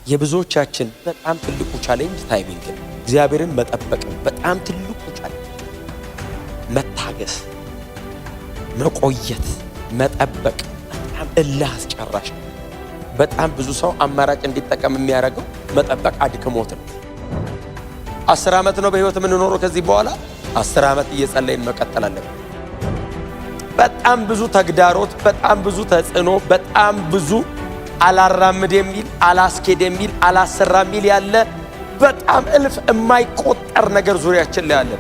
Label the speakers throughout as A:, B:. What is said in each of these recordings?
A: የብዙዎቻችን በጣም ትልቁ challenge timing ነው። እግዚአብሔርን መጠበቅ በጣም ትልቁ challenge፣ መታገስ፣ መቆየት፣ መጠበቅ በጣም እልህ አስጨራሽ ነው። በጣም ብዙ ሰው አማራጭ እንዲጠቀም የሚያደርገው መጠበቅ አድክሞት ነው። 10 ዓመት ነው በህይወት የምንኖረው። ከዚህ በኋላ 10 ዓመት እየጸለይን መቀጠል አለብን። በጣም ብዙ ተግዳሮት፣ በጣም ብዙ ተጽዕኖ፣ በጣም ብዙ አላራምድ የሚል፣ አላስኬድ የሚል፣ አላሰራ የሚል ያለ በጣም እልፍ የማይቆጠር ነገር ዙሪያችን ላይ አለ።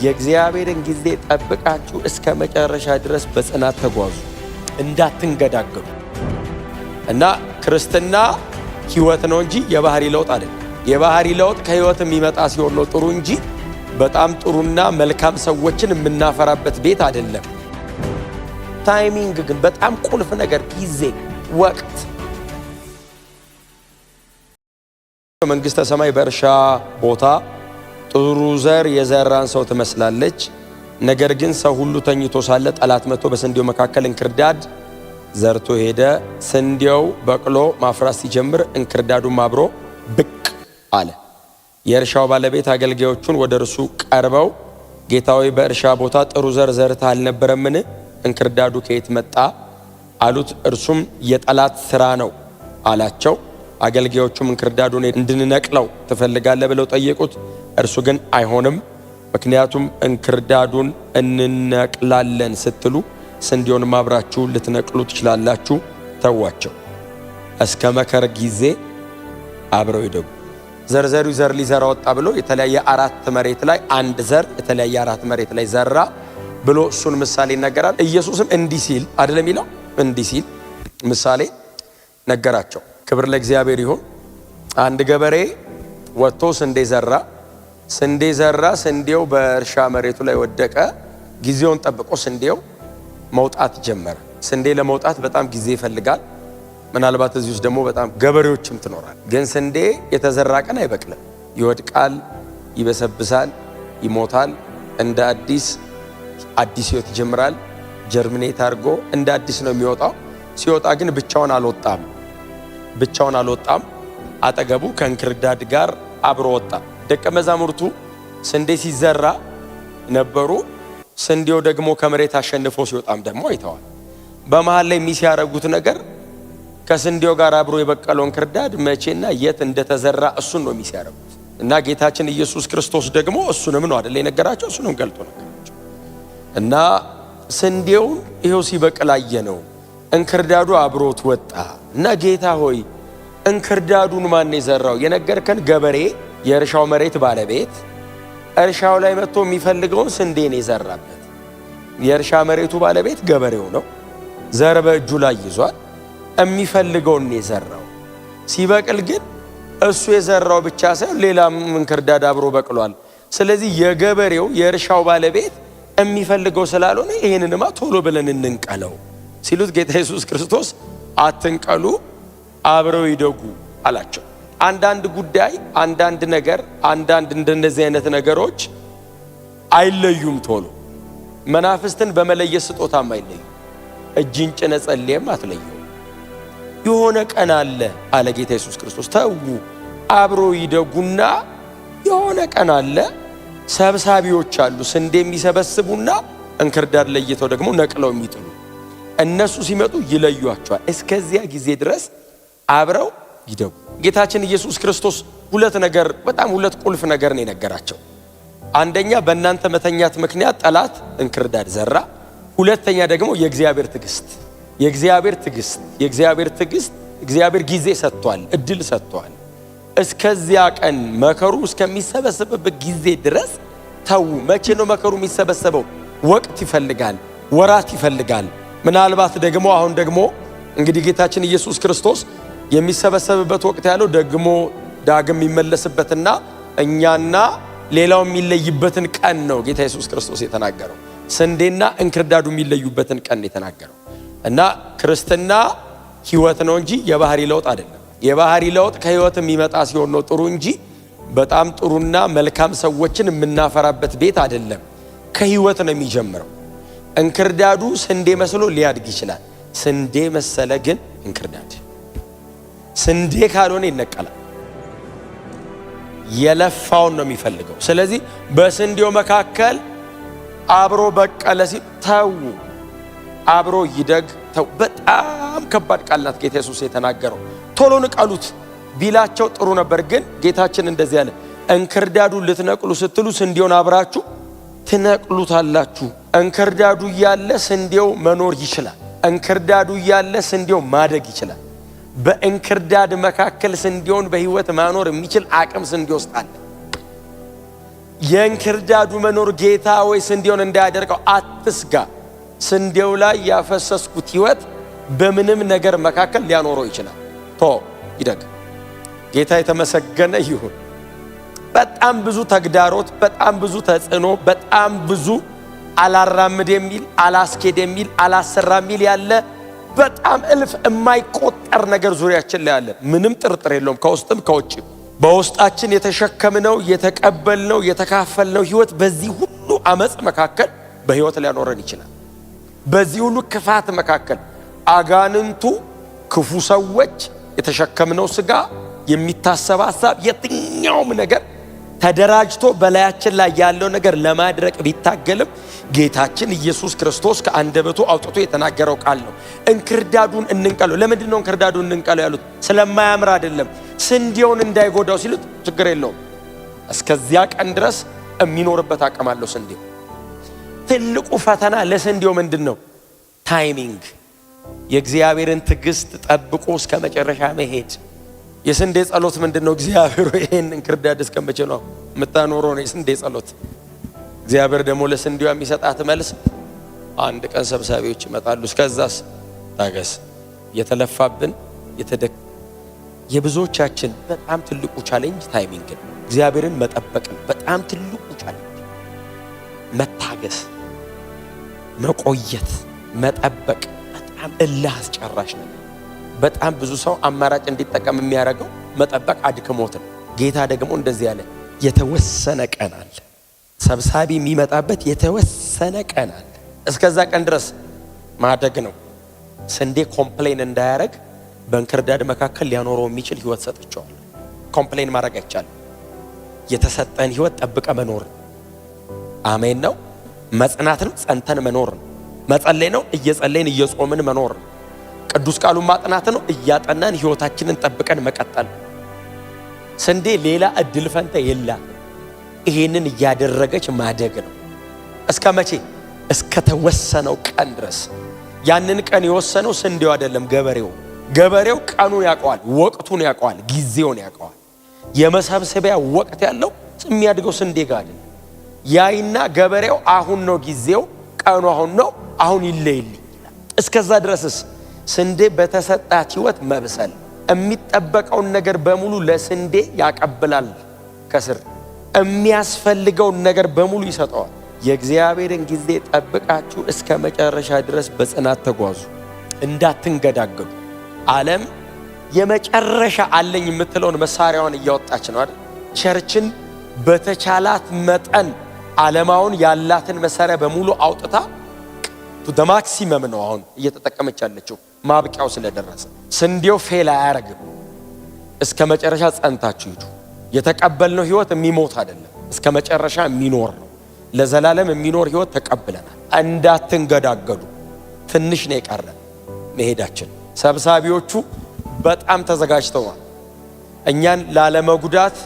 A: የእግዚአብሔርን ጊዜ ጠብቃችሁ እስከ መጨረሻ ድረስ በጽናት ተጓዙ፣ እንዳትንገዳገዱ። እና ክርስትና ህይወት ነው እንጂ የባህሪ ለውጥ አይደለም። የባህሪ ለውጥ ከህይወት የሚመጣ ሲሆን ነው ጥሩ እንጂ በጣም ጥሩና መልካም ሰዎችን የምናፈራበት ቤት አይደለም። Timing ግን በጣም ቁልፍ ነገር፣ ጊዜ፣ ወቅት። መንግሥተ ሰማይ በእርሻ ቦታ ጥሩ ዘር የዘራን ሰው ትመስላለች። ነገር ግን ሰው ሁሉ ተኝቶ ሳለ ጠላት መጥቶ በስንዴው መካከል እንክርዳድ ዘርቶ ሄደ። ስንዴው በቅሎ ማፍራት ሲጀምር እንክርዳዱም አብሮ ብቅ አለ። የእርሻው ባለቤት አገልጋዮቹን ወደ እርሱ ቀርበው "ጌታ ሆይ፣ በእርሻ ቦታ ጥሩ ዘር ዘርተህ አልነበረምን? እንክርዳዱ ከየት መጣ?" አሉት። እርሱም "የጠላት ስራ ነው" አላቸው። አገልጋዮቹም "እንክርዳዱን እንድንነቅለው ትፈልጋለህ?" ብለው ጠየቁት። እርሱ ግን "አይሆንም፣ ምክንያቱም እንክርዳዱን እንነቅላለን ስትሉ ስንዴውንም አብራችሁ ልትነቅሉ ትችላላችሁ። ተዋቸው፣ እስከ መከር ጊዜ አብረው ይደጉ።" ዘርዘሪው ዘር ሊዘራ ወጣ ብሎ የተለያየ አራት መሬት ላይ አንድ ዘር የተለያየ አራት መሬት ላይ ዘራ ብሎ እሱን ምሳሌ ይናገራል። ኢየሱስም እንዲህ ሲል አይደለም የሚለው፣ እንዲህ ሲል ምሳሌ ነገራቸው። ክብር ለእግዚአብሔር ይሁን። አንድ ገበሬ ወጥቶ ስንዴ ዘራ። ስንዴ ዘራ። ስንዴው በእርሻ መሬቱ ላይ ወደቀ። ጊዜውን ጠብቆ ስንዴው መውጣት ጀመረ። ስንዴ ለመውጣት በጣም ጊዜ ይፈልጋል። ምናልባት እዚህ ውስጥ ደግሞ በጣም ገበሬዎችም ትኖራል። ግን ስንዴ የተዘራ ቀን አይበቅልም። ይወድቃል፣ ይበሰብሳል፣ ይሞታል። እንደ አዲስ አዲስ ህይወት ይጀምራል። Germinate አድርጎ እንደ አዲስ ነው የሚወጣው። ሲወጣ ግን ብቻውን አልወጣም። ብቻውን አልወጣም። አጠገቡ ከእንክርዳድ ጋር አብሮ ወጣ። ደቀ መዛሙርቱ ስንዴ ሲዘራ ነበሩ። ስንዴው ደግሞ ከመሬት አሸንፎ ሲወጣም ደግሞ አይተዋል። በመሃል ላይ miss ያደረጉት ነገር ከስንዴው ጋር አብሮ የበቀለው እንክርዳድ መቼና የት እንደተዘራ እሱን ነው miss ያደረጉት። እና ጌታችን ኢየሱስ ክርስቶስ ደግሞ እሱንም ነው አይደል የነገራቸው፣ እሱንም ገልጦ ነገራቸው። እና ስንዴውን ይኸው ሲበቅል አየነው፣ እንክርዳዱ አብሮት ወጣ። እና "ጌታ ሆይ፣ እንክርዳዱን ማን የዘራው? የነገርከን ገበሬ፣ የእርሻው መሬት ባለቤት እርሻው ላይ መጥቶ የሚፈልገውን ስንዴን የዘራበት የእርሻ መሬቱ ባለቤት ገበሬው ነው። ዘር በእጁ ላይ ይዟል። የሚፈልገውን የዘራው። ሲበቅል ግን እሱ የዘራው ብቻ ሳይሆን ሌላም እንክርዳድ አብሮ በቅሏል። ስለዚህ የገበሬው የእርሻው ባለቤት የሚፈልገው ስላልሆነ ይህንንማ ቶሎ ብለን እንንቀለው" ሲሉት ጌታ ኢየሱስ ክርስቶስ "አትንቀሉ፣ አብረው ይደጉ" አላቸው። አንዳንድ ጉዳይ፣ አንዳንድ ነገር፣ አንዳንድ እንደነዚህ አይነት ነገሮች አይለዩም ቶሎ። መናፍስትን በመለየት ስጦታም አይለዩም። እጅን ጭነ ጸልየም አትለየው። የሆነ ቀን አለ አለ ጌታ ኢየሱስ ክርስቶስ። ተዉ፣ አብሮ ይደጉና የሆነ ቀን አለ። ሰብሳቢዎች አሉ፣ ስንዴ የሚሰበስቡና እንክርዳድ ለይተው ደግሞ ነቅለው የሚጥሉ። እነሱ ሲመጡ ይለዩአቸዋል። እስከዚያ ጊዜ ድረስ አብረው ይደጉ። ጌታችን ኢየሱስ ክርስቶስ ሁለት ነገር፣ በጣም ሁለት ቁልፍ ነገር ነው የነገራቸው። አንደኛ በእናንተ መተኛት ምክንያት ጠላት እንክርዳድ ዘራ። ሁለተኛ ደግሞ የእግዚአብሔር ትዕግስት፣ የእግዚአብሔር ትዕግስት፣ የእግዚአብሔር ትዕግስት። እግዚአብሔር ጊዜ ሰጥቷል፣ እድል ሰጥቷል። እስከዚያ ቀን መከሩ እስከሚሰበሰብበት ጊዜ ድረስ ተዉ። መቼ ነው መከሩ የሚሰበሰበው? ወቅት ይፈልጋል፣ ወራት ይፈልጋል። ምናልባት ደግሞ አሁን ደግሞ እንግዲህ ጌታችን ኢየሱስ ክርስቶስ የሚሰበሰብበት ወቅት ያለው ደግሞ ዳግም የሚመለስበትና እኛና ሌላው የሚለይበትን ቀን ነው ጌታ ኢየሱስ ክርስቶስ የተናገረው። ስንዴና እንክርዳዱ የሚለዩበትን ቀን የተናገረው። እና ክርስትና ህይወት ነው እንጂ የባህሪ ለውጥ አይደለም። የባህሪ ለውጥ ከህይወት የሚመጣ ሲሆን ነው ጥሩ እንጂ በጣም ጥሩና መልካም ሰዎችን የምናፈራበት ቤት አይደለም። ከህይወት ነው የሚጀምረው። እንክርዳዱ ስንዴ መስሎ ሊያድግ ይችላል። ስንዴ መሰለ ግን እንክርዳድ። ስንዴ ካልሆነ ይነቀላል። የለፋውን ነው የሚፈልገው። ስለዚህ በስንዴው መካከል አብሮ በቀለ ሲል ተዉ፣ አብሮ ይደግ ተው። በጣም ከባድ ቃል ናት ጌታ ኢየሱስ የተናገረው። ቶሎ ንቀሉት ቢላቸው ጥሩ ነበር፣ ግን ጌታችን እንደዚህ አለ፣ እንክርዳዱ ልትነቅሉ ስትሉ ስንዴውን አብራችሁ ትነቅሉታላችሁ። እንክርዳዱ እያለ ስንዴው መኖር ይችላል። እንክርዳዱ እያለ ስንዴው ማደግ ይችላል። በእንክርዳድ መካከል ስንዴውን በሕይወት ማኖር የሚችል አቅም ስንዴ ውስጥ አለ። የእንክርዳዱ መኖር ጌታ ወይ ስንዴውን እንዳያደርገው አትስጋ። ስንዴው ላይ ያፈሰስኩት ሕይወት በምንም ነገር መካከል ሊያኖረው ይችላል። ቶ ይደግ። ጌታ የተመሰገነ ይሁን። በጣም ብዙ ተግዳሮት፣ በጣም ብዙ ተጽዕኖ፣ በጣም ብዙ አላራምድ የሚል፣ አላስኬድ የሚል፣ አላሰራ የሚል ያለ በጣም እልፍ የማይቆጠር ነገር ዙሪያችን ላይ አለ። ምንም ጥርጥር የለውም። ከውስጥም ከውጭም በውስጣችን የተሸከምነው፣ የተቀበልነው፣ የተካፈልነው ህይወት በዚህ ሁሉ አመፅ መካከል በህይወት ሊያኖረን ይችላል። በዚህ ሁሉ ክፋት መካከል አጋንንቱ፣ ክፉ ሰዎች፣ የተሸከምነው ስጋ፣ የሚታሰብ ሀሳብ፣ የትኛውም ነገር ተደራጅቶ በላያችን ላይ ያለው ነገር ለማድረቅ ቢታገልም ጌታችን ኢየሱስ ክርስቶስ ከአንደበቱ አውጥቶ የተናገረው ቃል ነው። እንክርዳዱን እንንቀለው። ለምንድን ነው እንክርዳዱን እንንቀለው ያሉት? ስለማያምር አይደለም፣ ስንዴውን እንዳይጎዳው ሲሉት ችግር የለውም፣ እስከዚያ ቀን ድረስ የሚኖርበት አቅም አለው ስንዴው። ትልቁ ፈተና ለስንዴው ምንድን ነው? Timing። የእግዚአብሔርን ትዕግስት ጠብቆ እስከ መጨረሻ መሄድ። የስንዴ ጸሎት ምንድን ነው? እግዚአብሔር ይሄን እንክርዳድ እስከ መቼ ነው የምታኖረው? ነው የስንዴ ጸሎት። እግዚአብሔር ደግሞ ለስንዴዋ የሚሰጣት መልስ አንድ ቀን ሰብሳቢዎች ይመጣሉ፣ እስከዛስ ታገስ። የተለፋብን የብዙዎቻችን በጣም ትልቁ challenge timing ነው። እግዚአብሔርን መጠበቅ ነው በጣም ትልቁ challenge። መታገስ፣ መቆየት፣ መጠበቅ በጣም እልህ አስጨራሽ ነገር። በጣም ብዙ ሰው አማራጭ እንዲጠቀም የሚያደርገው መጠበቅ አድክሞት ነው። ጌታ ደግሞ እንደዚህ ያለ የተወሰነ ቀን አለ። ሰብሳቢ የሚመጣበት የተወሰነ ቀን አለ። እስከዛ ቀን ድረስ ማደግ ነው። ስንዴ complain እንዳያረግ በእንክርዳድ መካከል ሊያኖረው የሚችል ህይወት ሰጥቼዋለሁ። Complain ማድረግ አይቻልም። የተሰጠን ህይወት ጠብቀ መኖር፣ አሜን ነው። መጽናት ነው፣ ጸንተን መኖር ነው። መጸለይ ነው፣ እየጸለይን እየጾምን መኖር ነው። ቅዱስ ቃሉን ማጥናት ነው፣ እያጠናን ህይወታችንን ጠብቀን መቀጠል። ስንዴ ሌላ እድል ፈንታ የላትም። ይሄንን እያደረገች ማደግ ነው። እስከ መቼ? እስከ ተወሰነው ቀን ድረስ። ያንን ቀን የወሰነው ስንዴው አይደለም፣ ገበሬው። ገበሬው ቀኑን ያውቀዋል፣ ወቅቱን ያውቀዋል፣ ጊዜውን ያውቀዋል። የመሰብሰቢያ ወቅት ያለው የሚያድገው ስንዴ ጋር አይደለም። ያይና ገበሬው አሁን ነው ጊዜው፣ ቀኑ አሁን ነው፣ አሁን ይለይልኝ ይላል። እስከዛ ድረስስ ስንዴ በተሰጣት ህይወት መብሰል፣ የሚጠበቀውን ነገር በሙሉ ለስንዴ ያቀብላል። ከስር የሚያስፈልገውን ነገር በሙሉ ይሰጠዋል። የእግዚአብሔርን ጊዜ ጠብቃችሁ እስከ መጨረሻ ድረስ በጽናት ተጓዙ፣ እንዳትንገዳገዱ። ዓለም የመጨረሻ አለኝ የምትለውን መሳሪያዋን እያወጣች ነው አይደል? Church ን በተቻላት መጠን ዓለማውን ያላትን መሳሪያ በሙሉ አውጥታ to maximum ነው አሁን እየተጠቀመች ያለችው፣ ማብቂያው ስለደረሰ። ስንዴው fail አያረግም። እስከ መጨረሻ ጸንታችሁ ሂዱ። የተቀበልነው ህይወት የሚሞት አይደለም፣ እስከ መጨረሻ የሚኖር ነው። ለዘላለም የሚኖር ህይወት ተቀብለናል። እንዳትንገዳገዱ። ትንሽ ነው የቀረ መሄዳችን። ሰብሳቢዎቹ በጣም ተዘጋጅተዋል። እኛን ላለመጉዳት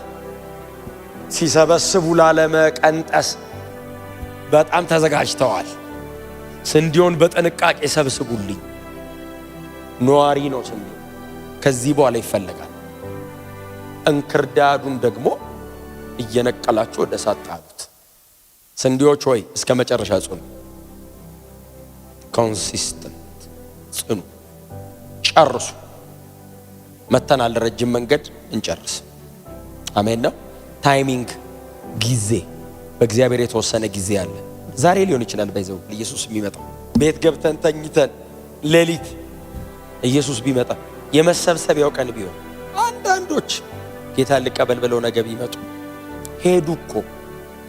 A: ሲሰበስቡ፣ ላለመቀንጠስ በጣም ተዘጋጅተዋል። ስንዴውን በጥንቃቄ ሰብስቡልኝ። ነዋሪ ነው ስንዴ፣ ከዚህ በኋላ ይፈለጋል። እንክርዳዱን ደግሞ እየነቀላችሁ ወደ እሳት ጣሉት። ስንዴዎች ሆይ እስከ መጨረሻ ጽኑ፣ consistent ጽኑ፣ ጨርሱ። መተናል ረጅም መንገድ፣ እንጨርስ። አሜን ነው። Timing፣ ጊዜ፣ በእግዚአብሔር የተወሰነ ጊዜ አለ። ዛሬ ሊሆን ይችላል by the way ኢየሱስ የሚመጣው፣ ቤት ገብተን ተኝተን ሌሊት ኢየሱስ ቢመጣ፣ የመሰብሰቢያው ቀን ቢሆን፣ አንዳንዶች ጌታ ልቀበል ብለው ነገ ቢመጡ፣ ሄዱ እኮ፣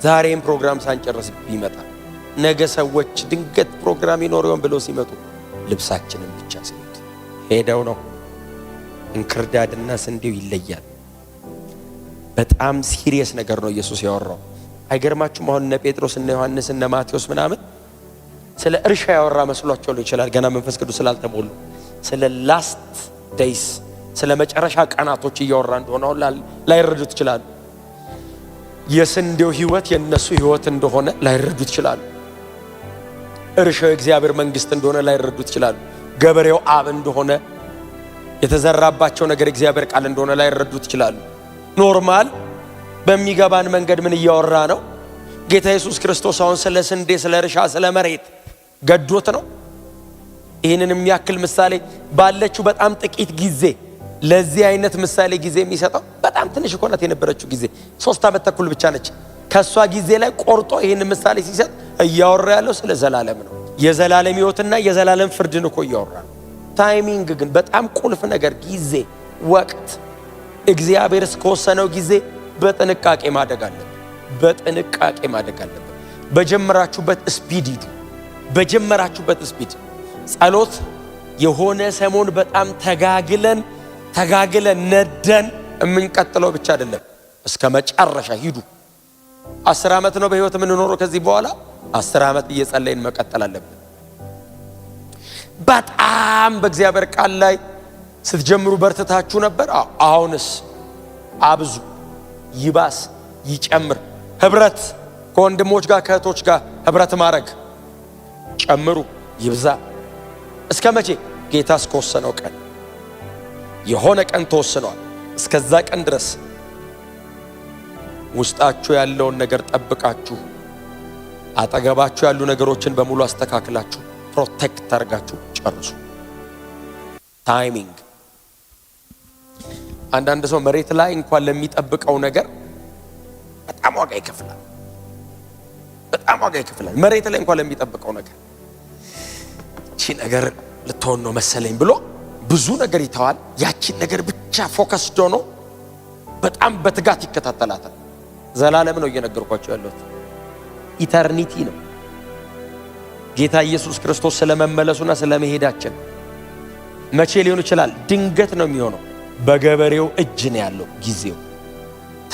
A: ዛሬም ፕሮግራም ሳንጨርስ ቢመጣ፣ ነገ ሰዎች ድንገት ፕሮግራም ይኖር ይሆን ብለው ሲመጡ ልብሳችንን ብቻ ሲሉት ሄደው ነው። እንክርዳድና ስንዴው ይለያል። በጣም serious ነገር ነው ኢየሱስ ያወራው። አይገርማችሁም? አሁን እነ ጴጥሮስ፣ እነ ዮሐንስ፣ እነ ማቴዎስ ምናምን ስለ እርሻ ያወራ መስሏቸው ሊሆን ይችላል። ገና መንፈስ ቅዱስ ስላልተሞሉ ስለ last days፣ ስለ መጨረሻ ቀናቶች እያወራ እንደሆነ አሁን ላይረዱት ይችላሉ። የስንዴው ህይወት የእነሱ ህይወት እንደሆነ ላይረዱት ይችላሉ። እርሻው የእግዚአብሔር መንግስት እንደሆነ ላይረዱት ይችላሉ። ገበሬው አብ እንደሆነ፣ የተዘራባቸው ነገር የእግዚአብሔር ቃል እንደሆነ ላይረዱት ይችላሉ። Normal በሚገባን መንገድ ምን እያወራ ነው? ጌታ ኢየሱስ ክርስቶስ አሁን ስለ ስንዴ፣ ስለ እርሻ፣ ስለ መሬት ገዶት ነው? ይህንን የሚያክል ምሳሌ ባለችው በጣም ጥቂት ጊዜ ለዚህ አይነት ምሳሌ ጊዜ የሚሰጠው? በጣም ትንሽ እኮ ናት የነበረችው ጊዜ፣ 3 ዓመት ተኩል ብቻ ነች። ከእሷ ጊዜ ላይ ቆርጦ ይህን ምሳሌ ሲሰጥ እያወራ ያለው ስለ ዘላለም ነው። የዘላለም ሕይወትና የዘላለም ፍርድን እኮ እያወራ ነው። Timing ግን በጣም ቁልፍ ነገር፣ ጊዜ፣ ወቅት። እግዚአብሔር እስከወሰነው ጊዜ በጥንቃቄ ማደግ አለብን። በጥንቃቄ ማደግ አለብን። በጀመራችሁበት speed ሂዱ። በጀመራችሁበት speed። ጸሎት የሆነ ሰሞን በጣም ተጋግለን ተጋግለን ነደን የምንቀጥለው ብቻ አይደለም፣ እስከ መጨረሻ ሂዱ። 10 ዓመት ነው በህይወት የምንኖረው። ከዚህ በኋላ 10 ዓመት እየጸለይን መቀጠል አለብን። በጣም በእግዚአብሔር ቃል ላይ ስትጀምሩ በርትታችሁ ነበር። አሁንስ አብዙ፣ ይባስ ይጨምር። ህብረት ከወንድሞች ጋር፣ ከእህቶች ጋር ህብረት ማድረግ ጨምሩ፣ ይብዛ። እስከ መቼ? ጌታ እስከወሰነው ቀን። የሆነ ቀን ተወስኗል። እስከዛ ቀን ድረስ ውስጣችሁ ያለውን ነገር ጠብቃችሁ፣ አጠገባችሁ ያሉ ነገሮችን በሙሉ አስተካክላችሁ፣ protect አድርጋችሁ ጨርሱ። Timing። አንዳንድ ሰው መሬት ላይ እንኳን ለሚጠብቀው ነገር በጣም ዋጋ ይከፍላል። በጣም ዋጋ ይከፍላል። መሬት ላይ እንኳን ለሚጠብቀው ነገር፣ እቺ ነገር ልትሆን ነው መሰለኝ ብሎ ብዙ ነገር ይተዋል። ያቺን ነገር ብቻ focused ሆኖ በጣም በትጋት ይከታተላታል። ዘላለም ነው እየነገርኳችሁ ያለሁት፣ eternity ነው። ጌታ ኢየሱስ ክርስቶስ ስለመመለሱና ስለመሄዳችን መቼ ሊሆን ይችላል? ድንገት ነው የሚሆነው። በገበሬው እጅ ነው ያለው ጊዜው።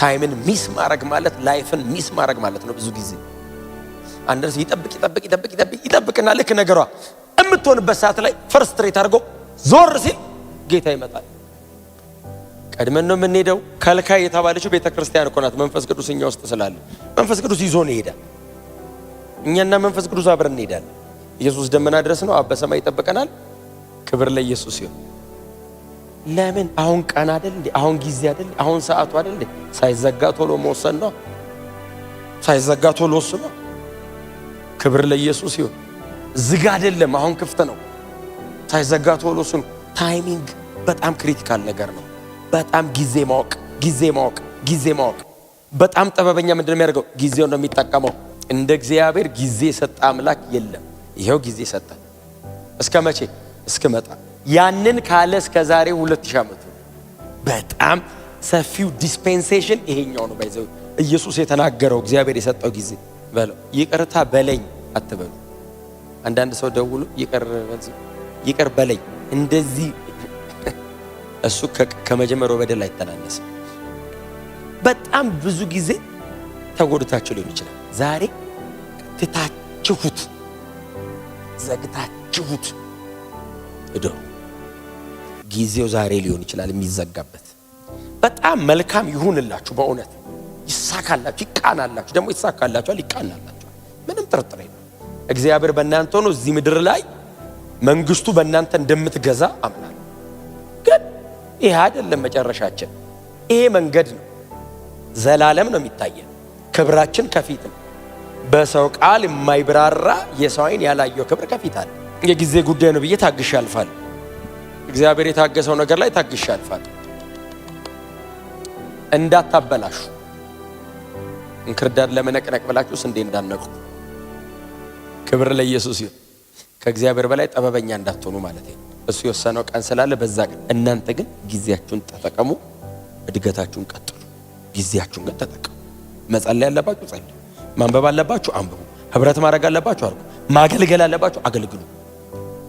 A: Time ን miss ማድረግ ማለት life ን miss ማድረግ ማለት ነው። ብዙ ጊዜ አንድ ሰው ይጠብቅ ይጠብቅ ይጠብቅ ይጠብቅ ይጠብቅና ልክ ነገሯ የምትሆንበት ሰዓት ላይ frustrate አድርጎ ዞር ሲል ጌታ ይመጣል። ቀድመን ነው የምንሄደው። ከልካይ የተባለችው ቤተ ክርስቲያን እኮ ናት። መንፈስ ቅዱስ እኛ ውስጥ ስላለ መንፈስ ቅዱስ ይዞን ይሄዳል። እኛና መንፈስ ቅዱስ አብረን እንሄዳለን። ኢየሱስ ደመና ድረስ ነው፣ አብ በሰማይ ይጠብቀናል። ክብር ለኢየሱስ ይሁን። ለምን አሁን ቀን አይደል እንዴ? አሁን ጊዜ አይደል? አሁን ሰዓቱ አይደል እንዴ? ሳይዘጋ ቶሎ መወሰን ነው። ሳይዘጋ ቶሎ ወስኖ። ክብር ለኢየሱስ ይሁን። ዝግ አይደለም፣ አሁን ክፍት ነው። ሳይዘጋ ቶሎ ወስኑ። Timing በጣም critical ነገር ነው። በጣም ጊዜ ማወቅ፣ ጊዜ ማወቅ፣ ጊዜ ማወቅ። በጣም ጥበበኛ ምንድን ነው የሚያደርገው? ጊዜውን ነው የሚጠቀመው። እንደ እግዚአብሔር ጊዜ የሰጠ አምላክ የለም። ይኸው ጊዜ ሰጠ። እስከ መቼ? እስክመጣ። ያንን ካለ እስከ ዛሬ 2000 ዓመቱ። በጣም ሰፊው dispensation ይሄኛው ነው። By the way ኢየሱስ የተናገረው እግዚአብሔር የሰጠው ጊዜ በለው። ይቅርታ በለኝ አትበሉ። አንዳንድ ሰው ደውሎ ይቅር በለኝ እንደዚህ፣ እሱ ከመጀመሪያው በደል አይተናነስም። በጣም ብዙ ጊዜ ተጎድታችሁ ሊሆን ይችላል። ዛሬ ትታችሁት፣ ዘግታችሁት እደሩ። ጊዜው ዛሬ ሊሆን ይችላል የሚዘጋበት። በጣም መልካም ይሁንላችሁ፣ በእውነት ይሳካላችሁ፣ ይቃናላችሁ። ደግሞ ይሳካላችኋል፣ ይቃናላችኋል። ምንም ጥርጥር የለም። እግዚአብሔር በእናንተ ሆኖ እዚህ ምድር ላይ መንግስቱ በእናንተ እንደምትገዛ አምናለሁ። ግን ይሄ አይደለም መጨረሻችን። ይሄ መንገድ ነው። ዘላለም ነው የሚታየን። ክብራችን ከፊት ነው። በሰው ቃል የማይብራራ፣ የሰው ዓይን ያላየው ክብር ከፊት አለ። የጊዜ ጉዳይ ነው ብዬ ታግሼ አልፋለሁ። እግዚአብሔር የታገሰው ነገር ላይ ታግሼ አልፋለሁ። እንዳታበላሹ፣ እንክርዳድ ለመነቅነቅ ብላችሁ ስንዴ እንዳትነቅሉ። ክብር ለኢየሱስ ይሁን። ከእግዚአብሔር በላይ ጥበበኛ እንዳትሆኑ ማለት ነው። እሱ የወሰነው ቀን ስላለ በዛ ቀን፣ እናንተ ግን ጊዜያችሁን ተጠቀሙ፣ እድገታችሁን ቀጥሉ። ጊዜያችሁን ግን ተጠቀሙ። መጸለይ ያለባችሁ ጸልዩ፣ ማንበብ አለባችሁ አንብቡ፣ ህብረት ማድረግ አለባችሁ አድርጉ፣ ማገልገል አለባችሁ አገልግሉ፣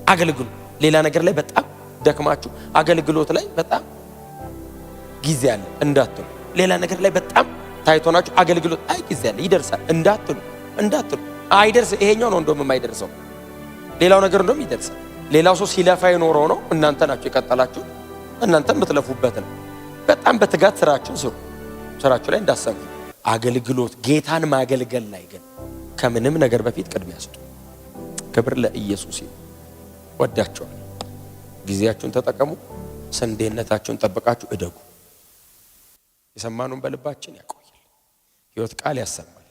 A: አገልግሉ። ሌላ ነገር ላይ በጣም ደክማችሁ አገልግሎት ላይ በጣም ጊዜ አለ እንዳትሉ። ሌላ ነገር ላይ በጣም ታይቶናችሁ አገልግሎት አይ ጊዜ አለ ይደርሳል እንዳትሉ እንዳትሉ። አይደርስ። ይሄኛው ነው እንደውም የማይደርሰው፣ ሌላው ነገር እንደውም ይደርሳል። ሌላው ሰው ሲለፋ የኖረው ነው። እናንተ ናችሁ የቀጠላችሁ፣ እናንተ የምትለፉበት ነው። በጣም በትጋት ስራችሁን ስሩ። ስራችሁ ላይ እንዳሰቡ አገልግሎት ጌታን ማገልገል ላይ ግን ከምንም ነገር በፊት ቅድሚያ ስጡ። ክብር ለኢየሱስ ይሁን። ወዳችኋል። ጊዜያችሁን ተጠቀሙ። ስንዴነታችሁን ጠብቃችሁ እደጉ። የሰማኑን በልባችን ያቆያል። ሕይወት ቃል ያሰማል።